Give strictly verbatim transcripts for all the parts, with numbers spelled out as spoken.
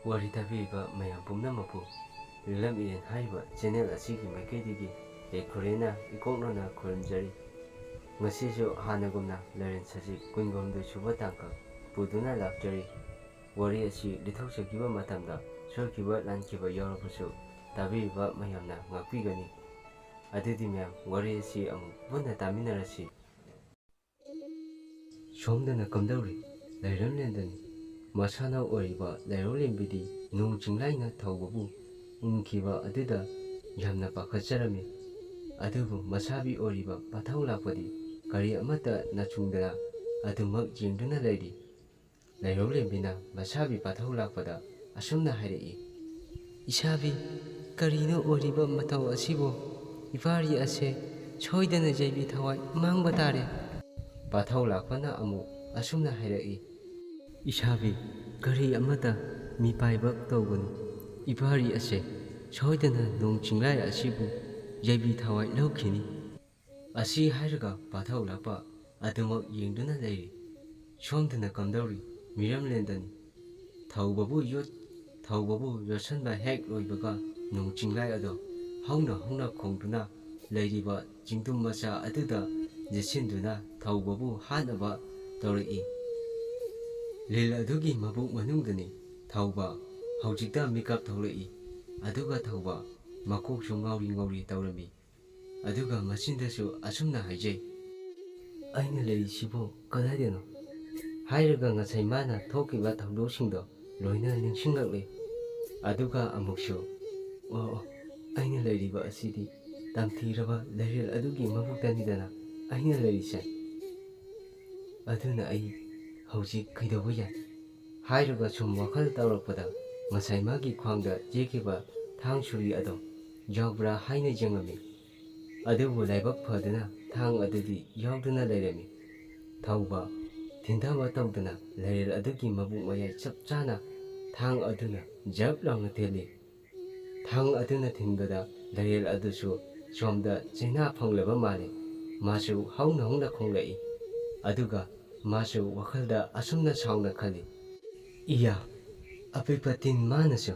ꯋꯥꯔꯤ ꯇꯥꯕꯤꯔꯤꯕ ꯃꯌꯥꯝ ꯄꯨꯝꯅꯃꯛꯄꯨ ꯔꯤꯂꯝ ꯏꯔꯦꯟ ꯍꯥꯏꯔꯤꯕ ꯆꯦꯅꯦꯜ ꯑꯁꯤꯒꯤ ꯃꯥꯏꯀꯩꯗꯒꯤ ꯂꯩꯈꯣꯔꯦꯅ ꯏꯀꯣꯛꯅꯅ ꯈꯨꯔꯨꯝꯖꯔꯤ꯫ ꯉꯁꯤꯁꯨ ꯍꯥꯟꯅꯒꯨꯝꯅ ꯂꯥꯏꯔꯦꯟ ꯁꯖꯤꯛ ꯀꯨꯟꯒ ꯍꯨꯝꯗꯣꯏ ꯁꯨꯕ ꯇꯥꯡꯀꯛ ꯄꯨꯗꯨꯅ ꯂꯥꯛꯆꯔꯤ꯫ ꯋꯥꯔꯤ ꯑꯁꯤ ꯂꯤꯊꯣꯛꯆꯈꯤꯕ ꯃꯇꯝꯗ ꯁꯣꯏꯈꯤꯕ ꯂꯥꯟꯈꯤꯕ ꯌꯥꯎꯔꯕꯁꯨ ꯇꯥꯕꯤꯔꯤꯕ ꯃꯌꯥꯝꯅ ꯉꯥꯛꯄꯤꯒꯅꯤ꯫ ꯑꯗꯨꯗꯤ ꯃꯌꯥꯝ, ꯋꯥꯔꯤ ꯑꯁꯤ ꯑꯃꯨꯛ ꯄꯨꯟꯅ ꯇꯥꯃꯤꯟꯅꯔꯁꯤ꯫ ꯁꯣꯝꯗꯅ ꯀꯝꯗꯧꯔꯤ? ꯂꯩꯔꯝꯂꯦꯟꯗꯅꯤ꯫ ꯃꯁꯥꯅ ꯑꯣꯏꯔꯤꯕ ꯂꯩꯔꯧꯂꯦꯝꯕꯤꯗꯤ ꯅꯣꯡ ꯆꯤꯡꯂꯥꯏꯅ ꯊꯧꯕꯕꯨ ꯎꯈꯤꯕ ꯑꯗꯨꯗ ꯌꯥꯝꯅ ꯄꯥꯈꯠꯆꯔꯝꯃꯤ꯫ ꯑꯗꯨꯕꯨ ꯃꯁꯥꯕꯤ ꯑꯣꯏꯔꯤꯕ ꯄꯥꯊꯧ ꯂꯥꯛꯄꯗꯤ ꯀꯔꯤ ꯑꯃꯠꯇ ꯅꯆꯨꯡꯗꯅ ꯑꯗꯨꯃꯛ ꯌꯦꯡꯗꯨꯅ ꯂꯩꯔꯤ꯫ ꯂꯩꯔꯧꯂꯦꯝꯕꯤꯅ ꯃꯁꯥꯕꯤ ꯄꯥꯊꯧ ꯂꯥꯛꯄꯗ ꯑꯁꯨꯝꯅ ꯍꯥꯏꯔꯛꯏ, "ꯏꯁꯥꯕꯤ, ꯀꯔꯤꯅꯣ ꯑꯣꯏꯔꯤꯕ ꯃꯇꯧ ꯑꯁꯤꯕꯨ? ꯏꯄꯥꯔꯤ ꯑꯁꯦ ꯁꯣꯏꯗꯅ ꯌꯩꯕꯤ ꯊꯋꯥꯏ ꯃꯥꯡꯕ ꯇꯥꯔꯦ꯫" ꯄꯥꯊꯧ ꯂꯥꯛꯄꯅ ꯑꯃꯨꯛ ꯑꯁꯨꯝꯅ ꯍꯥꯏꯔꯛꯏ, "ꯏꯁꯥꯕꯤ, ꯀꯔꯤ ꯑꯃꯠꯇ ꯃꯤꯄꯥꯏꯕ ꯇꯧꯒꯅꯨ꯫ ꯏꯄꯥꯔꯤ ꯑꯁꯦ ꯁꯣꯏꯗꯅ ꯅꯣꯡ ꯆꯤꯡꯂꯥꯏ ꯑꯁꯤꯕꯨ ꯌꯩꯕꯤ ꯊꯋꯥꯏ ꯂꯧꯈꯤꯅꯤ꯫" ꯑꯁꯤ ꯍꯥꯏꯔꯒ ꯄꯥꯊꯧ ꯂꯥꯛꯄ ꯑꯗꯨꯃꯛ ꯌꯦꯡꯗꯨꯅ ꯂꯩꯔꯤ꯫ ꯁꯣꯝꯗꯅ ꯀꯝꯗꯧꯔꯤ? ꯃꯤꯔꯝꯂꯦꯟꯗꯅꯤ꯫ ꯊꯧꯕꯕꯨ ꯌꯣꯠ-, ꯊꯧꯕꯕꯨ ꯌꯣꯠꯁꯟꯕ ꯍꯦꯛ ꯂꯣꯏꯕꯒ ꯅꯣꯡ ꯆꯤꯡꯂꯥꯏ ꯑꯗꯣ ꯍꯧꯅ ꯍꯧꯅ ꯈꯣꯡꯗꯨꯅ ꯂꯩꯔꯤꯕ ꯆꯤꯡꯗꯨꯝ ꯃꯆꯥ ꯑꯗꯨꯗ ꯌꯦꯠꯁꯤꯟꯗꯨꯅ ꯊꯧꯕꯕꯨ ꯍꯥꯠꯅꯕ ꯇꯧꯔꯛꯏ꯫ ꯂꯤꯜ ꯑꯗꯨꯒꯤ ꯃꯕꯨꯛ ꯃꯅꯨꯡꯗꯅꯤ ꯊꯧꯕ ꯍꯧꯖꯤꯛꯇ ꯃꯤꯀꯞ ꯊꯣꯛꯂꯛꯏ꯫ ꯑꯗꯨꯒ ꯊꯧꯕ ꯃꯀꯣꯛꯁꯨ ꯉꯥꯎꯔꯤ ꯉꯥꯎꯔꯤ ꯇꯧꯔꯝꯃꯤ꯫ ꯑꯗꯨꯒ ꯃꯆꯤꯟꯗꯁꯨ ꯑꯁꯨꯝꯅ ꯍꯥꯏꯖꯩ, "ꯑꯩꯅ ꯂꯩꯔꯤꯁꯤꯕꯨ ꯀꯗꯥꯏꯗꯅꯣ?" ꯍꯥꯏꯔꯒ ꯉꯁꯥꯏ ꯃꯥꯅ ꯊꯣꯛꯈꯤꯕ ꯊꯧꯗꯣꯛꯁꯤꯡꯗꯣ ꯂꯣꯏꯅ ꯅꯤꯡꯁꯤꯡꯂꯛꯂꯦ꯫ ꯑꯗꯨꯒ ꯑꯃꯨꯛꯁꯨ, "ꯑꯣ, ꯑꯣ, ꯑꯩꯅ ꯂꯩꯔꯤꯕ ꯑꯁꯤꯗꯤ ꯇꯝꯊꯤꯔꯕ ꯂꯩꯔꯦꯜ ꯑꯗꯨꯒꯤ ꯃꯕꯨꯛꯇꯅꯤꯗꯅ ꯑꯩꯅ ꯂꯩꯔꯤꯁꯦ꯫ ꯑꯗꯨꯅ ꯑꯩ ꯍꯧꯖꯤꯛ ꯀꯩꯗꯧꯕ ꯌꯥꯏ?" ꯍꯥꯏꯔꯒ ꯁꯨꯝ ꯋꯥꯈꯜ ꯇꯧꯔꯛꯄꯗ ꯉꯁꯥꯏ ꯃꯥꯒꯤ ꯈ꯭ꯋꯥꯡꯗ ꯌꯦꯛꯈꯤꯕ ꯊꯥꯡ ꯁꯨꯔꯤ ꯑꯗꯣ ꯌꯥꯎꯕ꯭ꯔꯥ ꯍꯥꯏꯅ ꯌꯦꯡꯂꯝꯃꯤ꯫ ꯑꯗꯨꯕꯨ ꯂꯥꯏꯕꯛ ꯐꯗꯨꯅ ꯊꯥꯡ ꯑꯗꯨꯗꯤ ꯌꯥꯎꯗꯨꯅ ꯂꯩꯔꯝꯃꯤ꯫ ꯊꯧꯕ ꯊꯤꯟꯊꯕ ꯇꯧꯗꯅ ꯂꯩꯔꯦꯜ ꯑꯗꯨꯒꯤ ꯃꯕꯨꯛ ꯃꯌꯥꯏ ꯆꯞ ꯆꯥꯅ ꯊꯥꯡ ꯑꯗꯨꯅ ꯖꯞ ꯂꯥꯎꯅ ꯊꯤꯜꯂꯤ꯫ ꯊꯥꯡ ꯑꯗꯨꯅ ꯊꯤꯟꯕꯗ ꯂꯩꯔꯦꯜ ꯑꯗꯨꯁꯨ ꯁꯣꯝꯗ ꯆꯩꯅꯥ ꯐꯪꯂꯕ ꯃꯥꯜꯂꯤ꯫ ꯃꯥꯁꯨ ꯍꯧꯅ ꯍꯧꯅ ꯈꯣꯡꯂꯛꯏ꯫ ꯑꯗꯨꯒ ꯃꯥꯁꯨ ꯋꯥꯈꯜꯗ ꯑꯁꯨꯝꯅ ꯁꯥꯎꯅ ꯈꯜꯂꯤ, "ꯏꯌꯥ, "ꯑꯄꯤꯛꯄ ꯇꯤꯟ ꯃꯥꯅꯁꯨ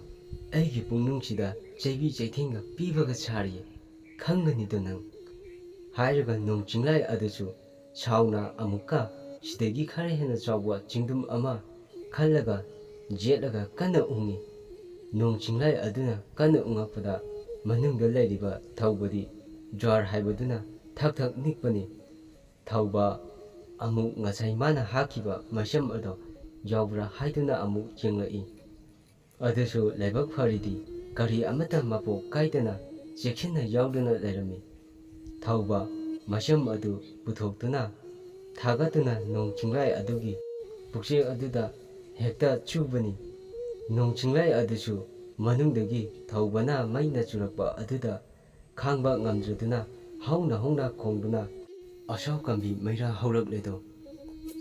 ꯑꯩꯒꯤ ꯄꯨꯛꯅꯤꯡꯁꯤꯗ ꯆꯩꯕꯤ ꯆꯩꯊꯦꯡꯒ ꯄꯤꯕꯒ ꯁꯥꯔꯤꯌꯦ, ꯈꯪꯒꯅꯤꯗꯣ ꯅꯪ?" ꯍꯥꯏꯔꯒ ꯅꯣꯡ ꯆꯤꯡꯂꯥꯏ ꯑꯗꯨꯁꯨ ꯁꯥꯎꯅ ꯑꯃꯨꯛꯀ ꯁꯤꯗꯒꯤ ꯈꯔ ꯍꯦꯟꯅ ꯆꯥꯎꯕ ꯆꯤꯡꯗꯨꯝ ꯑꯃ ꯈꯜꯂꯒ ꯌꯦꯠꯂꯒ ꯀꯟꯅ ꯎꯪꯉꯤ꯫ ꯅꯣꯡ ꯆꯤꯡꯂꯥꯏ ꯑꯗꯨꯅ ꯀꯟꯅ ꯎꯪꯉꯛꯄꯗ ꯃꯅꯨꯡꯗ ꯂꯩꯔꯤꯕ ꯊꯧꯕꯗꯤ ꯖ꯭ꯋꯥꯔ ꯍꯥꯏꯕꯗꯨꯅ ꯊꯛ ꯊꯛ ꯅꯤꯛꯄꯅꯤ꯫ ꯊꯧꯕ ꯑꯃꯨꯛ ꯉꯁꯥꯏ ꯃꯥꯅ ꯍꯥꯞꯈꯤꯕ ꯃꯩꯁꯝ ꯑꯗꯣ ꯌꯥꯎꯕ꯭ꯔꯥ ꯍꯥꯏꯗꯨꯅ ꯑꯃꯨꯛ ꯌꯦꯡꯂꯛꯏ꯫ ꯑꯗꯨꯁꯨ ꯂꯥꯏꯕꯛ ꯐꯔꯤꯗꯤ ꯀꯔꯤ ꯑꯃꯠꯇ ꯃꯄꯣꯛ ꯀꯥꯏꯗꯅ ꯆꯦꯛꯁꯤꯟꯅ ꯌꯥꯎꯗꯨꯅ ꯂꯩꯔꯝꯃꯤ꯫ ꯊꯧꯕ ꯃꯩꯁꯝ ꯑꯗꯨ ꯄꯨꯊꯣꯛꯇꯨꯅ ꯊꯥꯒꯠꯇꯨꯅ ꯅꯣꯡ ꯆꯤꯡꯂꯥꯏ ꯑꯗꯨꯒꯤ ꯄꯨꯛꯆꯦꯛ ꯑꯗꯨꯗ ꯍꯦꯛꯇ ꯆꯨꯕꯅꯤ꯫ ꯅꯣꯡ ꯆꯤꯡꯂꯥꯏ ꯑꯗꯨꯁꯨ ꯃꯅꯨꯡꯗꯒꯤ ꯊꯧꯕꯅ ꯃꯩꯅ ꯆꯨꯔꯛꯄ ꯑꯗꯨꯗ ꯈꯥꯡꯕ ꯉꯝꯗ꯭ꯔꯗꯨꯅ ꯍꯧꯅ ꯍꯧꯅ ꯈꯣꯡꯗꯨꯅ ꯑꯁꯥꯎ ꯀꯝꯕꯤ ꯃꯩꯔꯥ ꯍꯧꯔꯛꯂꯦꯗꯣ꯫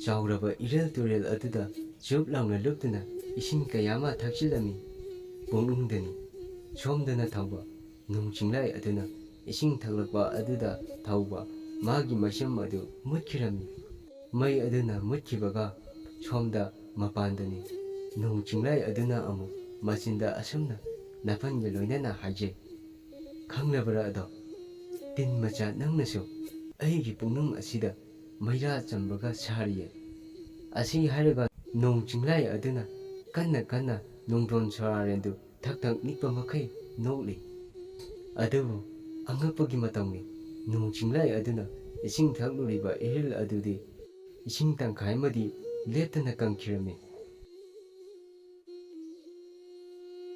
ꯆꯥꯎꯔꯕ ꯏꯔꯦꯜ ꯇꯨꯔꯦꯜ ꯑꯗꯨꯗ ꯆꯨꯞ ꯂꯥꯎꯅ ꯂꯨꯞꯇꯨꯅ ꯏꯁꯤꯡ ꯀꯌꯥ ꯑꯃ ꯊꯛꯆꯤꯜꯂꯝꯃꯤ꯫ ꯄꯨꯛꯅꯤꯡꯗꯅꯤ꯫ ꯁꯣꯝꯗꯅ ꯊꯧꯕ ꯅꯣꯡ ꯆꯤꯡꯂꯥꯏ ꯑꯗꯨꯅ ꯏꯁꯤꯡ ꯊꯛꯂꯛꯄ ꯑꯗꯨꯗ ꯊꯧꯕ ꯃꯥꯒꯤ ꯃꯩꯁꯝ ꯑꯗꯨ ꯃꯨꯠꯈꯤꯔꯝꯃꯤ꯫ ꯃꯩ ꯑꯗꯨꯅ ꯃꯨꯠꯈꯤꯕꯒ ꯁꯣꯝꯗ ꯃꯄꯥꯟꯗꯅꯤ꯫ ꯅꯣꯡ ꯆꯤꯡꯂꯥꯏ ꯑꯗꯨꯅ ꯑꯃꯨꯛ ꯃꯆꯤꯟꯗ ꯑꯁꯨꯝꯅ ꯅꯥꯄꯟꯒ ꯂꯣꯏꯅꯅ ꯍꯥꯏꯖꯩ, "ꯈꯪꯂꯕ꯭ꯔꯥ ꯑꯗꯣ? ꯇꯤꯟ ꯃꯆꯥ ꯅꯪꯅꯁꯨ ꯑꯩꯒꯤ ꯄꯨꯛꯅꯨꯡ ꯑꯁꯤꯗ ꯃꯩꯔꯥ ꯆꯝꯕꯒ ꯁꯥꯔꯤꯌꯦ"꯫ ꯑꯁꯤ ꯍꯥꯏꯔꯒ ꯅꯣꯡ ꯆꯤꯡꯂꯥꯏ ꯑꯗꯨꯅ ꯀꯟꯅ ꯀꯟꯅ ꯅꯣꯡꯗꯣꯟ ꯁꯣꯔꯥꯔꯦꯟꯗꯨ ꯊꯛ ꯊꯛ ꯅꯤꯛꯄ ꯃꯈꯩ ꯅꯣꯛꯂꯤ꯫ ꯑꯗꯨꯕꯨ ꯑꯉꯛꯄꯒꯤ ꯃꯇꯧꯅꯤ, ꯅꯣꯡ ꯆꯤꯡꯂꯥꯏ ꯑꯗꯨꯅ ꯏꯁꯤꯡ ꯊꯛꯂꯨꯔꯤꯕ ꯏꯔꯤꯜ ꯑꯗꯨꯗꯤ ꯏꯁꯤꯡ ꯇꯪꯈꯥꯏ ꯑꯃꯗꯤ ꯂꯦꯞꯇꯅ ꯀꯪꯈꯤꯔꯝꯃꯤ꯫